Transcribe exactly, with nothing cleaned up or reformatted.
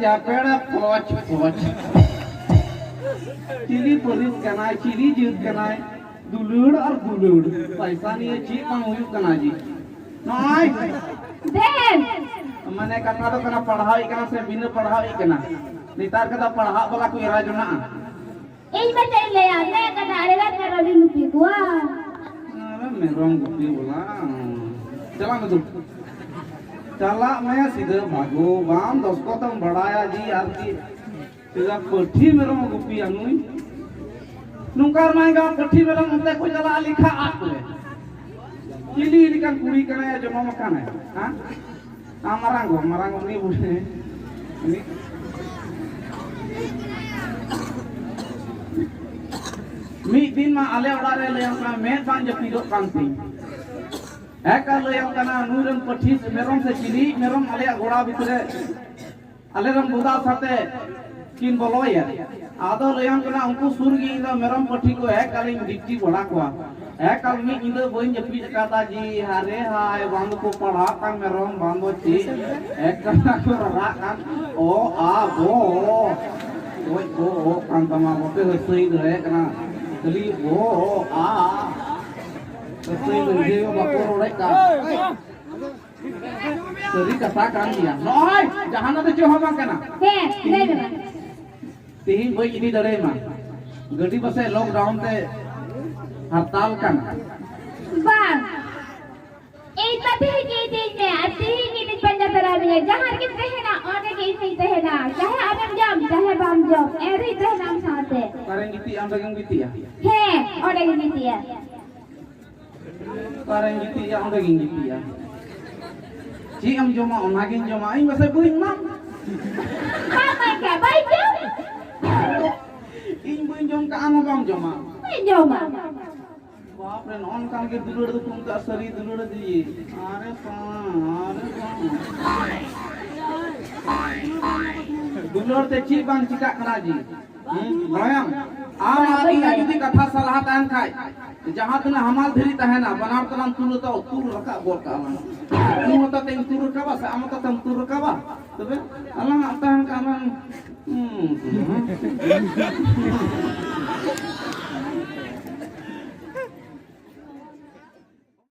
ᱡᱟᱯᱮᱲ ᱯᱚᱪ ᱯᱚᱪ᱾ ᱪᱤᱞᱤ ᱯᱟᱹᱨᱤᱥ ᱠᱟᱱᱟᱭ, ᱪᱤᱞᱤ ᱡᱟᱹᱛ ᱠᱟᱱᱟᱭ? ᱫᱩᱞᱟᱹᱲ ᱟᱨ ᱫᱩᱞᱟᱹᱲ᱾ ᱯᱟᱭᱥᱟ ᱱᱤᱭᱮ ᱪᱮᱫ ᱵᱟᱝ ᱦᱩᱭᱩᱜ ᱠᱟᱱᱟ ᱡᱤ᱾ ᱱᱚᱜᱼᱚᱭ᱾ ᱫᱮᱱ᱾ ᱢᱟᱱᱮ ᱠᱟᱛᱷᱟ ᱫᱚ ᱠᱟᱱᱟ, ᱯᱟᱲᱦᱟᱣᱤᱡ ᱠᱟᱱᱟ ᱥᱮ ᱵᱤᱱᱟᱹ ᱯᱟᱲᱦᱟᱣᱤᱡ ᱠᱟᱱᱟ? ᱱᱮᱛᱟᱨ ᱠᱟᱛᱷᱟ ᱯᱟᱲᱦᱟᱜ ᱵᱟᱞᱟ ᱠᱚ ᱮᱨᱟ ᱡᱚᱱᱟᱜᱼᱟ᱾ ᱤᱧ ᱢᱟ ᱪᱮᱫ ᱤᱧ ᱞᱟᱹᱭᱟ, ᱱᱮ ᱠᱟᱰᱟ ᱟᱲᱮ ᱨᱮ ᱢᱮᱨᱚᱢᱤᱧ ᱜᱩᱯᱤ ᱠᱚᱣᱟ᱾ ᱟᱨ ᱢᱮᱨᱚᱢ ᱜᱩᱯᱤ ᱵᱚᱞᱟ᱾ ᱪᱟᱞᱟᱜ ᱢᱮ ᱫᱩ᱾ ᱪᱟᱞᱟᱜ ᱢᱮ ᱥᱤᱫᱷᱟᱹ ᱵᱷᱟᱜᱚ, ᱵᱟᱢ ᱫᱚᱥᱠᱚᱛ ᱮᱢ ᱵᱟᱲᱟᱭᱟ ᱡᱤ ᱟᱨ ᱪᱮᱫ? ᱪᱮᱫᱟᱜ ᱯᱟᱹᱴᱷᱤ ᱢᱮᱨᱚᱢ ᱮ ᱜᱩᱯᱤᱭᱟ ᱱᱩᱭ? ᱱᱚᱝᱠᱟ ᱨᱮᱢᱟ ᱮᱸᱜᱟ ᱯᱟᱹᱴᱷᱤ ᱢᱮᱨᱚᱢ ᱚᱱᱛᱮ ᱠᱚ ᱪᱟᱞᱟᱜᱼᱟ ᱞᱮᱠᱷᱟ ᱟᱫ ᱠᱚᱨᱮ᱾ ᱪᱤᱞᱤ ᱞᱮᱠᱟᱱ ᱠᱩᱲᱤ ᱠᱟᱱᱟᱭ, ᱡᱚᱱᱚᱢ ᱟᱠᱟᱱᱟᱭ? ᱦᱮᱸ? ᱟᱢ ᱢᱟᱨᱟᱝ ᱜᱚ, ᱢᱟᱨᱟᱝ ᱜᱚ ᱩᱱᱤ ᱵᱩᱰᱷᱤ᱾ ᱩᱱᱤ ᱢᱤᱫ ᱫᱤᱱ ᱢᱟ ᱟᱞᱮ ᱚᱲᱟᱜ ᱨᱮ ᱞᱟᱹᱭᱟᱢ ᱠᱟᱱᱟ, ᱢᱮᱫ ᱵᱟᱝ ᱡᱟᱹᱯᱤᱫᱚᱜ ᱠᱟᱱ ᱛᱤᱧ᱾ ᱮᱠᱟᱞ ᱞᱟᱹᱭᱟᱢ ᱠᱟᱱᱟ, ᱱᱩᱭ ᱨᱮᱱ ᱯᱟᱹᱴᱷᱤ ᱢᱮᱨᱚᱢ ᱥᱮ ᱪᱤᱞᱤ ᱢᱮᱨᱚᱢ ᱟᱞᱮᱭᱟᱜ ᱜᱚᱲᱟ ᱵᱷᱤᱛᱨᱤ ᱨᱮ ᱟᱞᱮ ᱨᱮᱱ ᱵᱚᱫᱟ ᱥᱟᱛᱮ ᱠᱤᱱ ᱵᱚᱞᱚᱭᱟ᱾ ᱟᱫᱚ ᱞᱟᱹᱭᱟᱢ ᱠᱟᱱᱟ, ᱩᱱᱠᱩ ᱥᱩᱨ ᱜᱮ ᱤᱧ ᱫᱚ ᱢᱮᱨᱚᱢ ᱯᱟᱹᱴᱷᱤ ᱠᱚ ᱮᱠᱟᱞᱤᱧ ᱰᱤᱯᱴᱤ ᱵᱟᱲᱟ ᱠᱚᱣᱟ᱾ ᱮᱠᱟᱞ ᱢᱤᱫ ᱧᱤᱫᱟᱹ ᱵᱟᱹᱧ ᱡᱟᱹᱯᱤᱫ ᱟᱠᱟᱫᱟ ᱡᱤ, ᱦᱟᱨᱮ ᱦᱟᱭ, ᱵᱟᱝ ᱫᱚᱠᱚ ᱯᱟᱲᱦᱟᱜ ᱠᱟᱱ ᱢᱮᱨᱚᱢ, ᱵᱟᱝ ᱫᱚ ᱪᱮᱫ, ᱮᱠᱟᱞ ᱠᱚ ᱨᱟᱜ ᱠᱟᱱ, ᱚ, ᱟ, ᱵᱚ, ᱚ᱾ ᱚᱡ ᱵᱚ, ᱚ ᱠᱟᱱ ᱛᱟᱢᱟ, ᱵᱟᱯᱮ ᱦᱟᱹᱥᱟᱹᱭ ᱫᱟᱲᱮᱭᱟᱜ ᱠᱟᱱᱟ᱾ ᱠᱷᱟᱹᱞᱤ ᱚ, ᱚ, ᱟ, ᱦᱟᱹᱥᱟᱹᱭ ᱫᱟᱲᱮᱭᱟᱜ ᱵᱟᱠᱚ ᱨᱚᱲᱮᱫ ᱠᱟᱱ᱾ ᱥᱟᱹᱨᱤ ᱠᱟᱛᱷᱟ ᱠᱟᱱ ᱜᱮᱭᱟ᱾ ᱱᱚᱜᱼᱚᱭ ᱡᱟᱦᱟᱱᱟᱜ ᱫᱚ ᱪᱮᱫ ᱦᱚᱸ ᱵᱟᱝ ᱠᱟᱱᱟ᱾ ᱦᱮᱸ, ᱞᱟᱹᱭ ᱢᱮ ᱢᱟ᱾ ᱛᱮᱦᱮᱧ ᱵᱟᱹᱧ ᱤᱫᱤ ᱫᱟᱲᱮᱭᱟᱢᱟ᱾ ᱜᱟᱹᱰᱤ ᱯᱟᱥᱮ ᱞᱚᱠᱰᱟᱣᱩᱱ ᱛᱮ ᱦᱟᱨᱛᱟᱞ ᱠᱟᱱᱟ᱾ ᱵᱟᱝ, ᱤᱧ ᱢᱟ ᱛᱮᱦᱮᱧ ᱜᱮ ᱤᱫᱤᱧ ᱢᱮ, ᱟᱨ ᱛᱮᱦᱮᱧ ᱜᱮ ᱤᱧ ᱯᱟᱸᱡᱟ ᱛᱟᱨᱟ ᱢᱮᱭᱟ᱾ ᱡᱟᱦᱟᱸ ᱨᱮᱜᱮᱢ ᱛᱟᱦᱮᱱᱟ, ᱚᱸᱰᱮ ᱜᱮ ᱤᱧ ᱦᱚᱸᱧ ᱛᱟᱦᱮᱱᱟ᱾ ᱪᱟᱦᱮ ᱟᱢᱮᱢ ᱡᱚᱢ, ᱪᱟᱦᱮ ᱵᱟᱢ ᱡᱚᱢ, ᱮᱱ ᱨᱮᱦᱚᱸᱧ ᱛᱟᱦᱮᱱᱟ ᱟᱢ ᱥᱟᱶᱛᱮ᱾ ᱚᱠᱟᱨᱮᱧ ᱜᱤᱛᱤᱡᱼᱟ, ᱚᱸᱰᱮ ᱜᱮᱢ ᱜᱤᱛᱤᱡᱼᱟ? ᱦᱮᱸ, ᱚᱸᱰᱮ ᱜᱮ ᱜᱤᱛᱤᱡᱼᱟ᱾ ᱚᱠᱟᱨᱮᱧ ᱜᱤᱛᱤᱡᱼᱟ, ᱚᱸᱰᱮ ᱜᱤᱧ ᱜᱤᱛᱤᱡᱼᱟ᱾ ᱪᱮᱫ ᱮᱢ ᱡᱚᱢᱟ, ᱚᱱᱟᱜᱤᱧ ᱡᱚᱢᱟ᱾ ᱤᱧ ᱯᱟᱥᱮᱡ ᱵᱟᱹᱧ ᱮᱢᱟᱢ᱾ ᱵᱟᱢ ᱮᱢᱟᱭ ᱠᱷᱟᱡ ᱵᱟᱭ ᱡᱚᱢ᱾ ᱤᱧ ᱵᱟᱹᱧ ᱡᱚᱢ ᱠᱟᱜ, ᱟᱢ ᱦᱚᱸ ᱵᱟᱢ ᱡᱚᱢᱟ᱾ ᱵᱟᱹᱧ ᱡᱚᱢᱟ᱾ ᱵᱟᱯ ᱨᱮ, ᱱᱚᱜᱼᱚ ᱱᱚᱝᱠᱟᱱ ᱜᱮ ᱫᱩᱞᱟᱹᱲ ᱫᱚᱠᱚ ᱢᱮᱛᱟᱜᱼᱟ, ᱥᱟᱹᱨᱤ ᱫᱩᱞᱟᱹᱲ ᱫᱤᱭᱮ᱾ ᱟᱨᱮ ᱥᱟᱶ, ᱟᱨᱮ ᱥᱟᱶ᱾ ᱫᱩᱞᱟᱹᱲ ᱛᱮ ᱪᱮᱫ ᱵᱟᱝ ᱪᱤᱠᱟᱜ ᱠᱟᱱᱟ ᱡᱤ? ᱦᱩᱸ, ᱵᱟᱲᱟᱭᱟᱢ? ᱟᱢ ᱟᱨ ᱤᱧᱟᱹᱜ ᱡᱩᱫᱤ ᱠᱟᱛᱷᱟ ᱥᱟᱞᱦᱟ ᱛᱟᱦᱮᱱ ᱠᱷᱟᱡ, ᱡᱟᱦᱟᱸ ᱛᱤᱱᱟᱹᱜ ᱦᱟᱢᱟᱞ ᱫᱷᱤᱨᱤ ᱛᱟᱦᱮᱱᱟ, ᱵᱟᱱᱟᱨ ᱛᱟᱞᱟᱝ ᱛᱩᱞ ᱨᱟᱠᱟᱵ, ᱛᱩᱞ ᱨᱟᱠᱟᱵ ᱜᱚᱫ ᱠᱟᱜᱼᱟ ᱞᱟᱝ᱾ ᱩᱱᱤ ᱢᱚᱛᱟ ᱛᱮᱧ ᱛᱩᱞ ᱨᱟᱠᱟᱵᱟ ᱥᱮ ᱟᱢ ᱢᱚᱛᱟ ᱛᱮᱢ ᱛᱩᱞ ᱨᱟᱠᱟᱵᱟ? ᱛᱚᱵᱮ ᱟᱞᱟᱝᱟᱜ ᱛᱟᱦᱮᱱ ᱠᱟᱜ ᱞᱟᱝ, ᱦᱩᱸ, ᱦᱩᱸ᱾